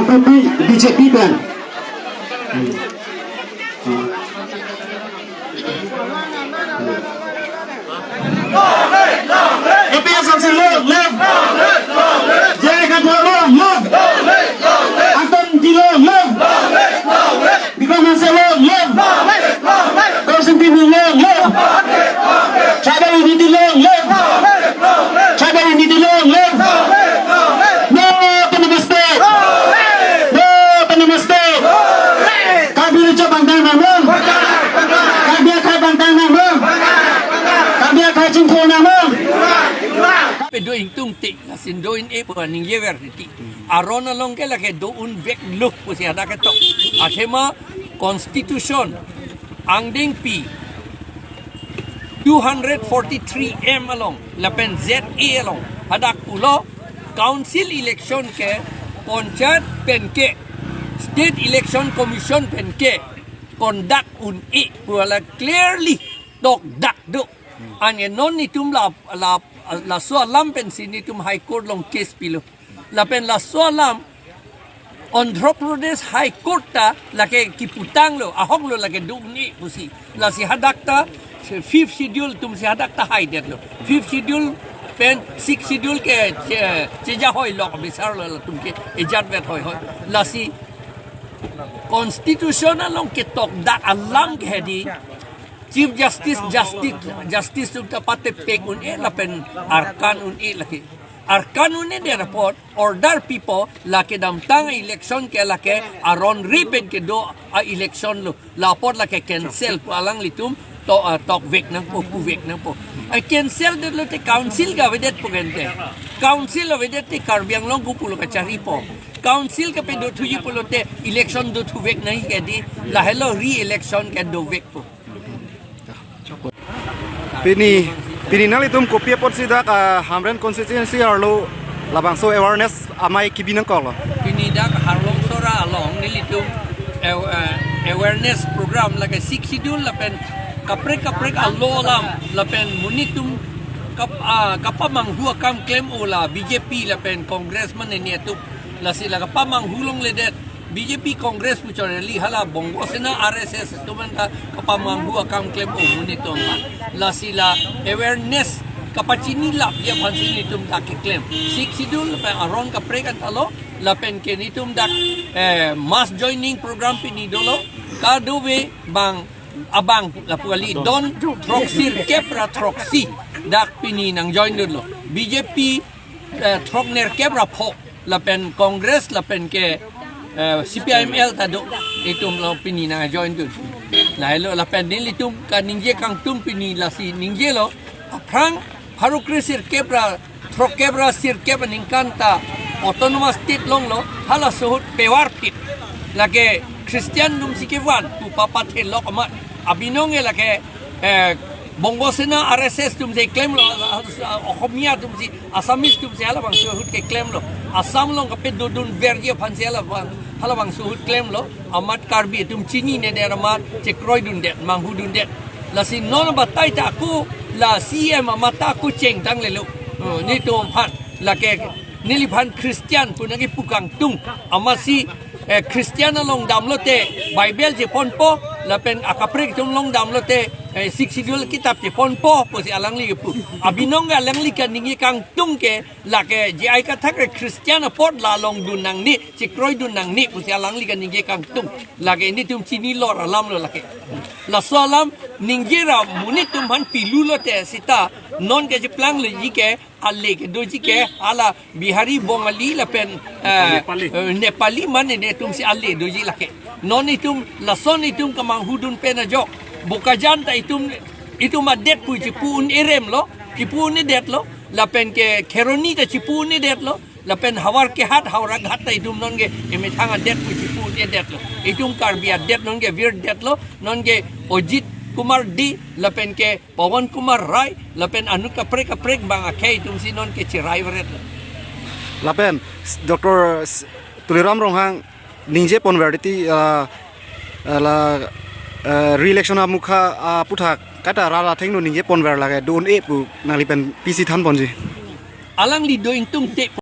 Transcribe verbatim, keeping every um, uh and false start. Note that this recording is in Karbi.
P P, B J P pen. A P H L C long live! J I Kathar long live! Anton Engti long live! Bikram Hanse long live! Karsing Timung long live! Tribal unity long live! Tribal unity long live! No autonomous state! No autonomous state! Karbi Richa bangtang nang long! Karbi akhai bangtang nang long! Karbi akhai chingthur nang long! Pe do ingtungte, lason do-un-e pu ningjever titi. Aron along ke lake do-un veklo pusi hadak ketok. Athema Constitution angdengpi two hundred forty-three M along lapen Z A along hadak pulo, Council election ke Panchayat pen ke State Election Commission pen ke conduct un-e pu la clearly tokdak do. Anke non itum la, la, laso alam pensi netum High Court along case pilo. Lapen laso alam Andhra Pradesh High Court ta lake kiputanglo, ahoklo lake do-un-e pusi. Lasi hadak ta fifth schedule atumsi hadak ta haidetlo. Fifth schedule pen sixth schedule ke che, cheja hoilo, bisarlo latum ke ejat vet hoihoi. Lasi Constitution along ketokdak alam ke hedi Chief Justice, Justice, Justice atum ta patepek un-e lapen arkan un-e lake. Arkan un-edet apot order pipo lake damtang election ke lake aron ri pen kedo a-election lo. La apot lake cancel pu alanglitum to, ah, tokvek nangpo, puvek nangpo. Ai cancel detlo te council ke avedet pu gente. Council avedet te Karbi Anglong ko pulo kacharipo. Council ke pe dothuji pulote election dothuvek nangji ke di, lahelo re-election ke dovekpo. Pini, pini nanglitum kopi apotsi dak, ah, Hamren constituency arlo labangso awareness amei kebi nangkoklo? Pini dak Harlong Sora along nelitum aw-, ah, awareness program lake Sixth Schedule lapen kaprek kaprek alo alam lapen monit atum kap-, ah, kapamanghu akam klem-o la B J P lapen Congress mane ni atum, lasi la kapamanghu longledet. B J P Congress pu choreli hala Bongo Sena R S S atum anta kapamanghu akam klem-o monit atum. Lasi la awareness kapachinilapji aphansi netum dak keklem. Sixth Schedule lapen aron kaprek anta lo lapen ke netum dak, eh, mass joining program pini dolo. Kadokave bang abang lapu kali don throksirkep ra throksi dak pini nangjoin dunlo. B J P, eh, throknerkep ra pho lapen Congress lapen ke, eh, C P I M L ta do, itum lo pini nangjoin dun. Lahelo lapen nelitum kaningje kangtung pini lasi ningjelo aphrang pharo kresirkep ra throkkep ra sirkep aningkan ta autonomous state longlo, halaso ahut pevar pit lake Christian atumsi kevan pu papathelok amat. Abinong ke lake, eh, Bongo Sena R S S atumsi klemlo, Ohomia atumsi, Assamese atumsi halabangso ahut keklemlo. Assam along kapedodunverji aphansi halabang, halabangso ahut klemlo. Amat Karbi atum chininedet amat chekroidundet, manghudundet. Lasi non batai ta ako la C M amat ta ako chengtanglelo. Oh, netum aphan lake neliphan Christian pu nangkepu kangtung. Amatsi, eh, Christian along damlote Bible cheponpo, lapen akaprek atum along damlote, eh, Sixth Schedule kitap cheponpo pusi alangli kepu. Abinong ke alangli kaningje kangtung ke lake J I Kathar ke Christian apot la longdun nangne, chekroidun nangne pusi alangli kaningje kangtung. Lake netum chinilor alamlo lake. Laso alam ningje ra monit atum aphan pilulote seta non kecheplangloji ke ale kedoji ke hala Bihari, Bongali lapen, eh, Nepali. Eh, Nepali mane netumsi ale doji lake. Non itum lason itum kamanghu dun pen ajok. Bokajan ta itum, itum adet pu chipu un-eremlo, chipu un-edetlo, lapen ke Kheroni ta chipu un-edetlo, lapen Howraghat, Howraghat ta itum nonke emethang adet pu chipu un-edetlo. Itum Karbi adet nonke virdetlo, nonke Ajit Kumar Dey lapen ke Pawan Kumar Rai lapen anut kaprek kaprek bang akhei atumsi nonke cherai varetlo. Lapen Doctor Tuliram Ronghang ningje ponver titi, ah, ah, la, ah, re-election amukha, ah, aputhak kaita rat athengno ningje ponver lake do-un-e pu nangli pen pisi thanponji? Alangli do ingtungte